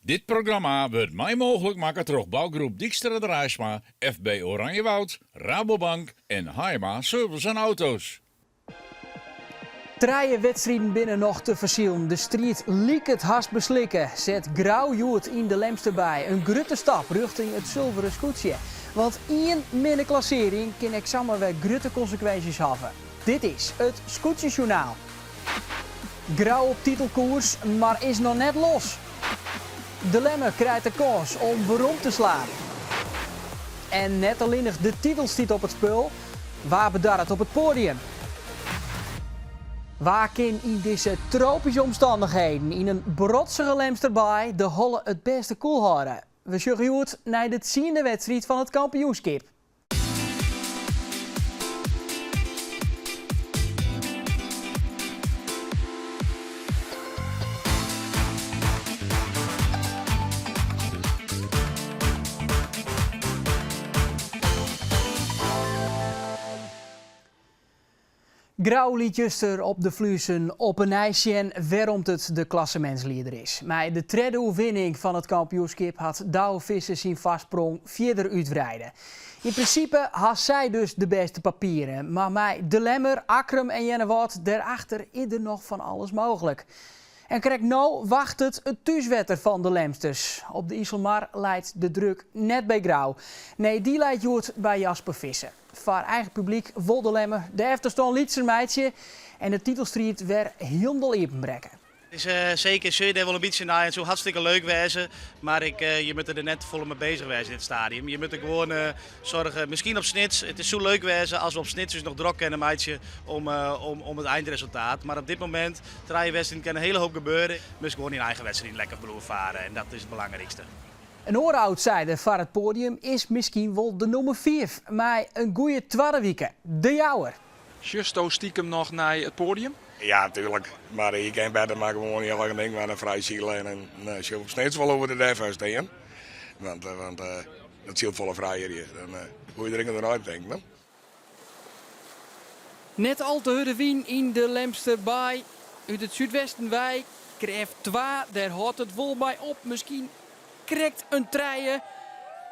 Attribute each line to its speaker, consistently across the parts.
Speaker 1: Dit programma wurdt mei mooglik makke troch Bouwgroep Dykstra Draaisma, FB Oranjewoud, Rabobank en Haaima Service en Auto's.
Speaker 2: Trije wedstriden binne noch te fersilen. De striid liket hast beslikke. Set Grou hjoed yn de Lemster Baai in grutte stap rjochting it sulveren skûtsje. Want ien minne klassearring kin ek samar wer grutte konsekwinsjes hawwe. Dit is it Skûtsjesjoernaal. Grou op titelkoers, mar is noch net los. De Lemmer krijt de kâns om werom te slaan. En net allinnich de titel stiet op it spul, wa bedarret op it poadium? Wa kin yn dizze tropyske omstannichheden yn in brotsige Lemsterbaai de holle it bêste koel hâlde? We sjogge hjoed nei de tsiende wedstriid fan it kampioenskip. Grou liet juster op de Fluessen op 'e nij sjen wêrom't it de klassemintslieder is. Mei de tredde oerwinning fan it kampioenskip hat Douwe Visser syn foarsprong fierder útwreide. Yn prinsipe ha sy dus de bêste papieren, mar mei De Lemmer, Akkrum en Earnewâld derachter is der noch fan alles mooglik. En krekt no wachtet it thúswetter fan de Lemsters. Op de Iselmar leit de druk net by Grou. Nee, dy leit hjoed by Jasper Visser. Foar eigen publyk wol De Lemmer de efterstân lytser meitsje en de titelstriid wer hielendal iepenbrekke.
Speaker 3: Is seker, sjoch je dêr wol in bytsje nei. It soe hartstikke leuk wêze, mar ik, je moatte der net folle mei bezich wêze yn dit stadium. Je moatte gewoan soargje, miskien op Snits, it soe leuk wêze as we op Snits ús noch drok kinne meitsje om, om, om it eindresultaat. Mar op dit momint, trije wedstriden kin in hele hoop gebeure. Moatst gewoan dyn eigen wedstriden lekker bliuwe faren en dat is it belangrykste.
Speaker 2: In oare outsider foar it poadium is miskien wol de nûmer fiif mei in goeie twadde wike, De Jouwer.
Speaker 4: Sjochsto stikem noch nei it poadium?
Speaker 5: Ja, tuerlik. Mar je kin better mar gewoan heel erg ding mar in frij sile en dan sjoch op Snits wol oer de dêrfoar stean. Want, want dat sylt folle frijer hjir. Dan hoech je der ek net oer nei te tinken.
Speaker 2: Net al te hurde wyn yn de Lemster Baai. Ut it súdwesten wei, krêft twa, dêr hâldt it wol mei op. Miskien krekt in trije.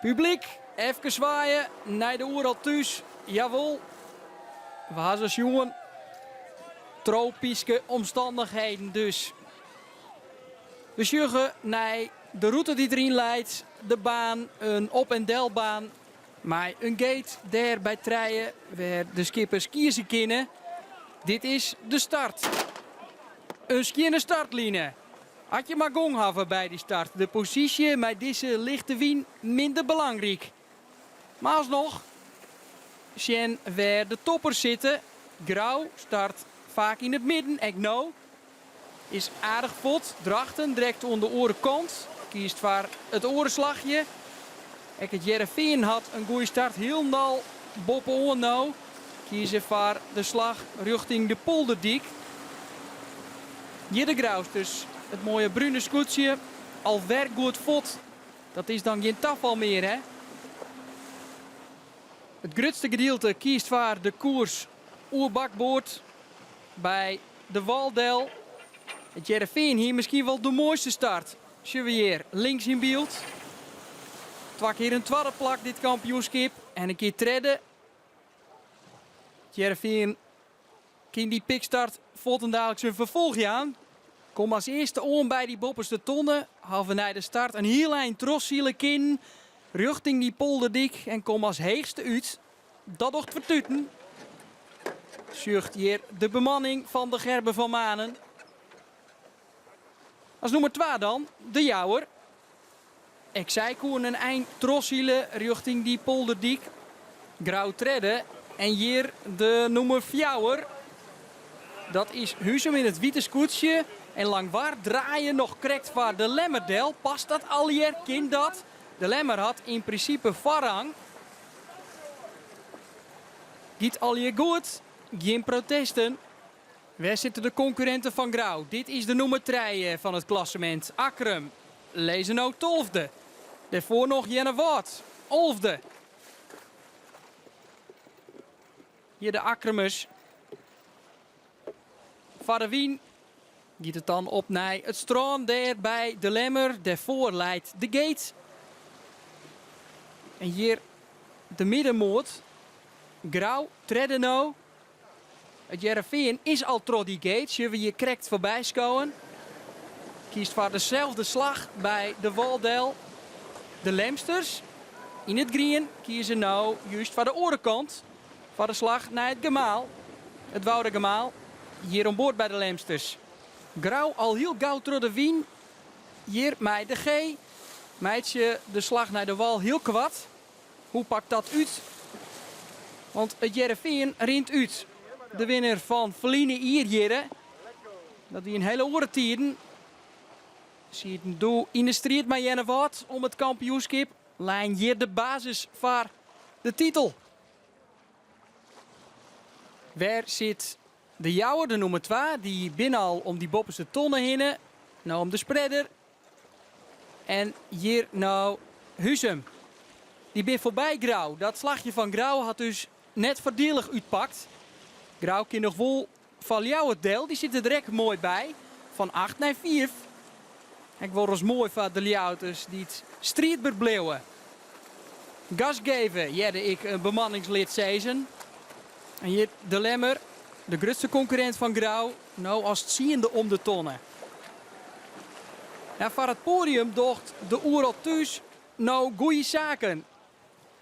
Speaker 2: Publyk, efkes swaaie nei de Oeral thús. Jawol, we ha se sjoen. Tropyske omstannichheden dus. We sjogge nei de rûte dy't deryn leit, de baan, in op en delbaan. Mei in gate dêr by trije wêr de skippers kieze kinne. Dit is de start. In skjinne startline. At je mar gong hawwe by dy start, de posysje mei dizze lichte wyn minder belangryk. Mar asnoch sjen wêr de toppers sitte. Grou start faak yn it midden, ek no is aardich fuort. Drachten direkt oan de oare kant kiest foar it oare slachje. Ek it Hearrenfean hat in goede start, hielendal boppe-oan no. Kieze foar de slach rjochting de Polderdyk. Hjir de Grousters, it moaie brune skûtsje, alwer goed fuort. Dat is dan gjin tafal mear, hè? It grutste gedielte kiest foar de koers oer bakboard by de wâl del. It Hearrenfean hie miskien wol de moaiste start. Sjogge we hjir links yn byld. Twa kear in twadde plak dit kampioenskip en in kear tredde. It Hearrenfean kin dy pikstart fuortendaliks in ferfolch jaan. Kom as earste oan by dy boppeste tonne. Hawwe nei de start in hiel ein trochsile kinnen rjochting dy polderdyk en kom as heechste út. Dat docht fertuten. Sjocht hjir de bemanning fan de Gerben van Manen. As nûmer twa dan de Jouwer. Ek sy koenen in ein trochsile rjochting dy polderdyk. Grou tredde en hjir de nûmer fjouwer. Dat is Huzum yn it wite skûtsje. En Langwar draaie noch krekt foar de Lemmer del. Past dat allegear? Kin dat? De Lemmer hat yn prinsipe foarrang. Giet allegear goed, gjin protesten. Wêr sitte de konkurrinten fan Grou? Dit is de nûmer trije fan it klassemint, Akkrum. Lizze no tolfde. Dêrfoar noch Earnewâld, alfde. Hjir de Akkrumers. Foar de wyn. Giet it dan op nei it strân dêr by De Lemmer. Dêrfoar leit de gate. En hjir de middenmoat. Grou, tredde no. It Hearrenfean is al troch dy gate, sjogge we hjir krekt foarby skowen. Kiest foar deselfde slach by de wâl del. De Lemsters yn it grien kieze no just foar de oare kant, foar de slach nei it gemaal. It Woudagemaal hjir oan board by de Lemsters. Grou al hiel gau troch de wyn hjir mei de G. Meitsje de slach nei de wâl hiel koart. Hoe pakt dat út? Want it Hearrenfean rint út. De winner fan ferline jier hjirre. Dat wie in hele oare tiden. Sieten doe yn de striid mei Earnewâld om it kampioenskip. Lein hjir de basis foar de titel. Wêr sit de Jouwer, de nûmer twa? Dy binne al om dy boppeste tonne hinne. No om de spreader. En hjir no Huzum. Dy bin foarby Grou. Dat slachje fan Grou hat dus net foardielich útpakt. Grou kin noch wol foar Ljouwert del. Dy sitte der ek moai by. Fan 8 nei 5. Ek wol ris moai foar de Ljouwerters dy't striidber bliuwe. Gas geven, hearde ik in bemanningslid sizzen. En hjir de Lemmer, de grutste konkurrint fan Grou, no as tsiende om de tonne. En foar it poadium docht de Oeral Thús no goeie saken.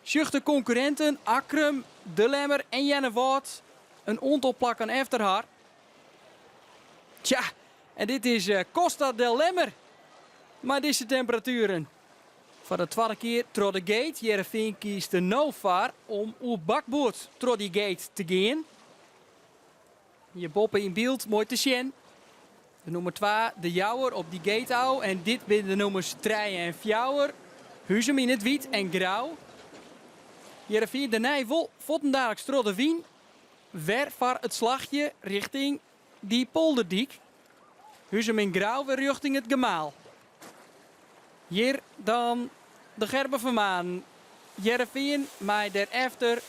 Speaker 2: Sjocht de konkurrinten Akkrum, De Lemmer en Earnewâld in oantal plakken efter har. Tja, en dit is Costa del Lemmer mei dizze temperatueren. Foar de twadde kear troch de gate. Hearrenfean kiest der no foar om oer bakboard troch dy gate te gean. Hjir boppe yn byld moai te sjen. De nûmer 2, de Jouwer, op dy gate ôf. En dit binne de nûmers 3 en 4. Huzum yn it wyt en grau. Hearrenfean dêrnei wol fuortendaliks troch de wyn. Wer foar it slachje rjochting dy polderdyk. Huzum en Grou wer rjochting it gemaal. Hjir dan de Gerben van Manen. Hearrenfean mei dêrefter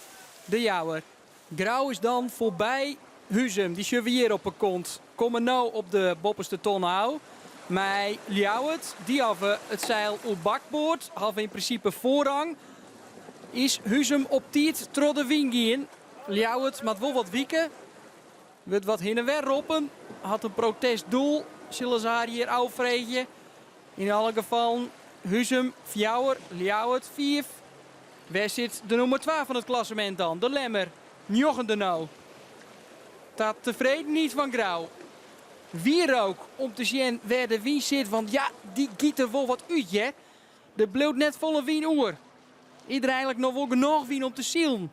Speaker 2: de Jouwer. Grou is dan foarby Huzum, dy sjogge we hjir op 'e kont. Komme no op de boppeste tonne ôf mei Ljouwert. Dy hawwe it seil oer bakboard, hawwe yn prinsipe foarrang. Is Huzum op tiid troch de wyn gien? Ljouwert moat wol wat wike. Wurdt wat hinne en wer roppen. Hat in protest doel, sille se har hjir ôffreegje. Yn alle gefallen Huzum 4, Ljouwert 5. Wêr sit de nûmer 2 fan it klassemint dan? De Lemmer, njoggende no. Ta tefredenheid fan Grou. Wierook om te sjen wêr de wyn sit, want ja, dy giet der wol wat út hear. Der bliuwt net folle wyn oer. Is der eigenlik noch wol genôch wyn om te silen?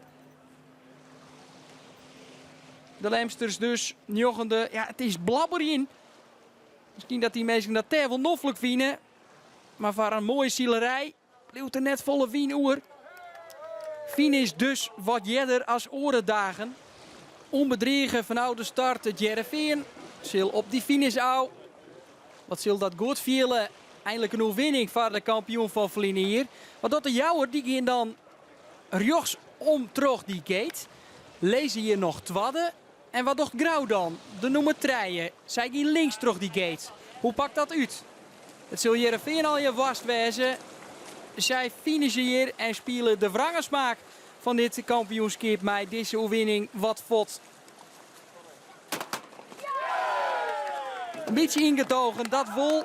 Speaker 2: De Lemsters dus njoggende. Ja, it is blabberjen. Miskien dat dy minsken dat dêr wol noflik fine. Mar foar in moaie silerij bliuwt der net folle wyn oer. Finish dus wat earder as oare dagen. Unbedrige fanôf de start it Hearrenfean sil op dy finish ôf. Wat sil dat goed fiele? Einlik in oerwinning foar de kampioen fan ferline jier. Wat docht de Jouwer? Dy gean dan rjochts om troch dy gate. Lizze hjir noch twadde. En wat docht Grou dan? De nûmer trije. Sy gean links troch dy gate. Hoe pakt dat út? It sil Hearrenfean allegear woarst wêze. Sy finishe hjir en spile de wrange smaak fan dit kampioenskip mei dizze oerwinning wat fuort. In bytsje yngetogen, dat wol.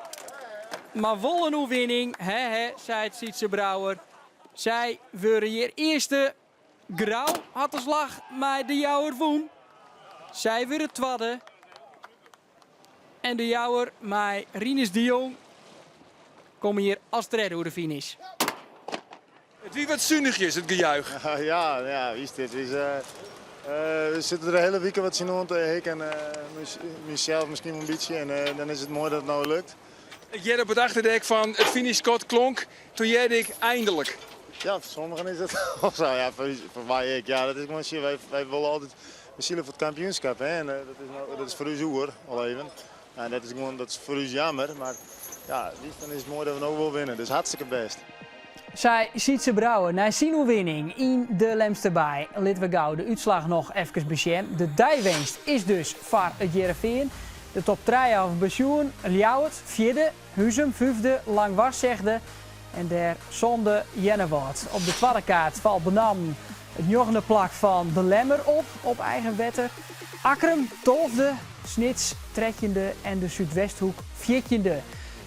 Speaker 2: Mar wol in oerwinning, hè hè, seit Sytze Brouwer. Sy wurde hjir earste. Grou hat de slach mei De Jouwer wûn. Sy wurde twadde. En De Jouwer mei Rinus de Jong komme hjir as tredde oer de finish.
Speaker 4: It wie wat sunichjes, it gejuich.
Speaker 6: Ja, ja, wist dit. Is, uh, we sitte der de hiele wike wat tsjinoan te hikken. Uh, mysels miskien wol in bytsje. En uh, dan is it moai dat it no lukt.
Speaker 4: Ik hearde op it achterdek fan it finishskot klonk, toen hearde ik eindelijk.
Speaker 6: Ja, foar sommigen is dat of sa. Ja, foar, foar my ek. Ja, dat is gewoan, wy, wy wolle altyd, we sile foar it kampioenskip. Hè, en dat is, no, dat is foar ús oer, al even. En dat is gewoan, dat is foar ús jammer. Mar ja, witst, dan is it moai dat we no wol winne. Dus hartstikke bêst.
Speaker 2: Sei Sytze Brouwer nei syn oerwinning yn de Lemsterbaai. Litte we gau de útslach noch efkes besjen. De deiwinst is dus foar it Hearrenfean. De top trije hawwe we besjoen, Ljouwert fjirde, Huzum fyfde, Langwar sechde en dêr sânde Earnewâld. Op de twadde kaart falt benammen it njoggende plak fan De Lemmer op, op eigen wetter. Akkrum tolfde, Snits trettjinde en de Súdwesthoek fjirtjinde.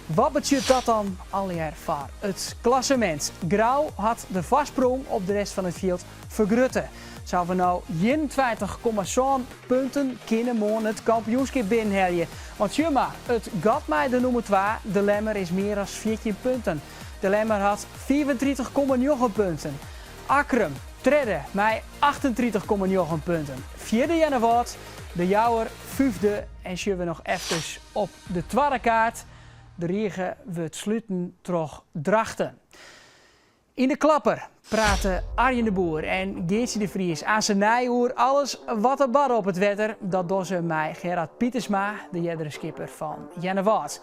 Speaker 2: Wat betsjut dat dan allegear foar it klassemint? Grou hat de foarsprong op de rest fan it fjild fergrutte. Se hawwe no 21,7 punten, kinne moarn it kampioenskip binnenhelje. Want sjoch mar, it gat mei de nûmer twa, De Lemmer, is mear as 14 punten. De Lemmer hat 35,9 punten. Akkrum tredde mei 38,9 punten. Fjirde Earnewâld, De Jouwer fyfde en sjogge we noch efkes op de twadde kaart. De rige wurdt sluten troch Drachten. Yn de Klapper prate Arjen de Boer en Geartsje de Vries aanst oer alles wat der barde op it wetter. Dat dogge se mei Gerard Pietersma, de eardere skipper fan Earnewâld.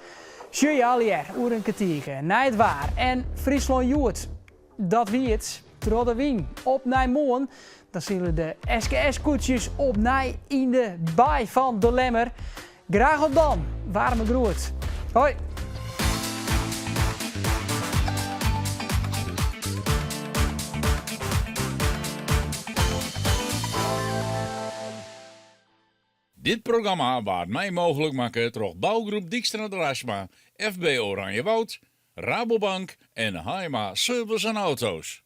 Speaker 2: Sjoch je allegear oer in kertierke nei it waar en Fryslân Hjoed. Dat wie it. Troch de wyn op nei moarn. Dan sile de SKS-skûtsjes opnij yn de baai fan De Lemmer. Graach oant dan. Waarme groet. Hoi.
Speaker 1: Dit programma waard mei mooglik makke troch Bouwgroep Dykstra Draisma, FB Oranjewoud, Rabobank en Haima Service en Auto's.